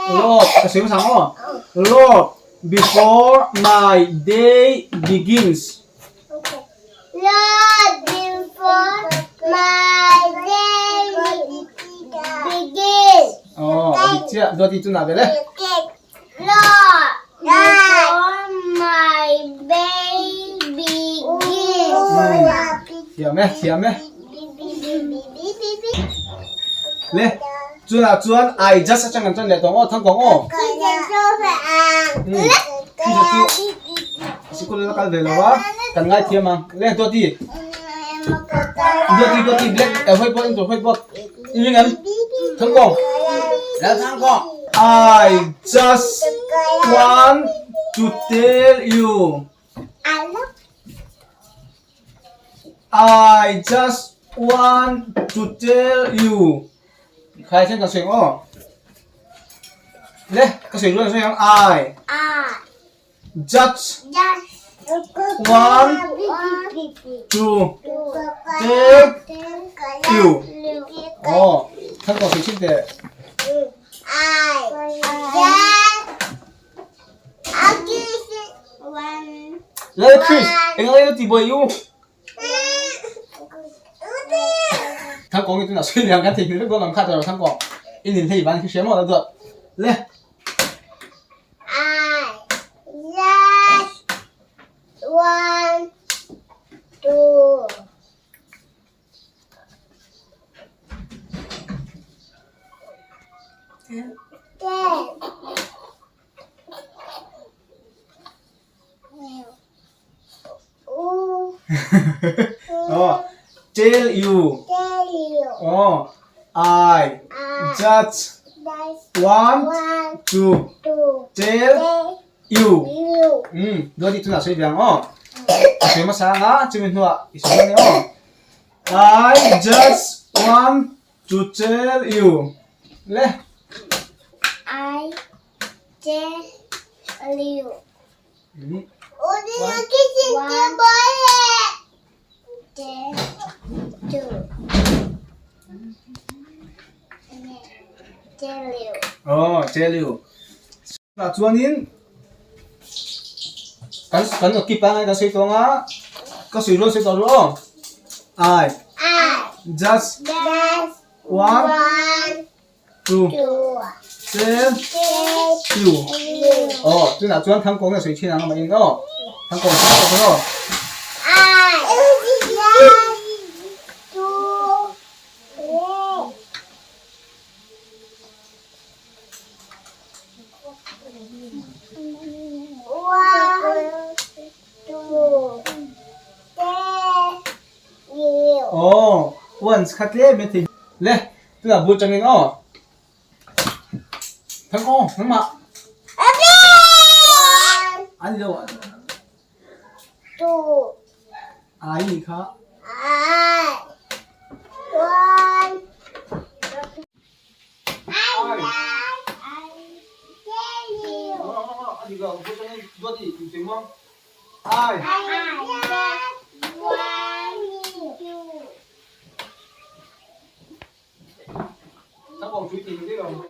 Lord, ka sawi hmasa ang aw. Lord, before my day begins. Lord, before my day begins. Aw, a dik chiah. Duati chu nah vel e. Lord, before my day begins. Thiam e, thiam e. Le, chunah chuan I just atang kan tan leh tawh ang aw, thangkawng aw. Khi chu sikul la kal ve lo a, kan ngai thiam ang. Le, Duati. Duati, Duati, black, eh, whiteboard in tur, whiteboard. In ring em? Thangkawng. Lal Thangkawng. I just want to tell you. I just want to tell you. Khai chen kan sawi ang aw. Le, ka sawi rual sawi ang I just want to tell you. Aw, thang kawng sawi chin teh. Lal Chris, eng ang ilo ti buai u? Thangkawng i tunah sawi liang kan theihnghilh vek dawn ang kha tawh Thangkawng. I nin hei van khi hria maw la duat. Le. I just want to Oh, tell you. Oh, I just want to tell you. Dua ti tunah sawi ve ang aw. A sawi hmasa ang a, chumi hnuah i sawi dawn nia aw. I just want to tell you. Le. I tell you. Tell you. Oh, tell you. Tah chuanin kan kan aw kip a kan sawi tawng a, ka sawi rual sawi tawh ru aw. I just want to tell you. Aw, tunah chuan Thangkawng in a sawi thin ang amahin aw. Thangkawng sawi tawh kher aw. Aw, once kha tlem e thei. Le, tunah bul tangin aw. Thang aw, nangmah. An lo. Ai ni kha.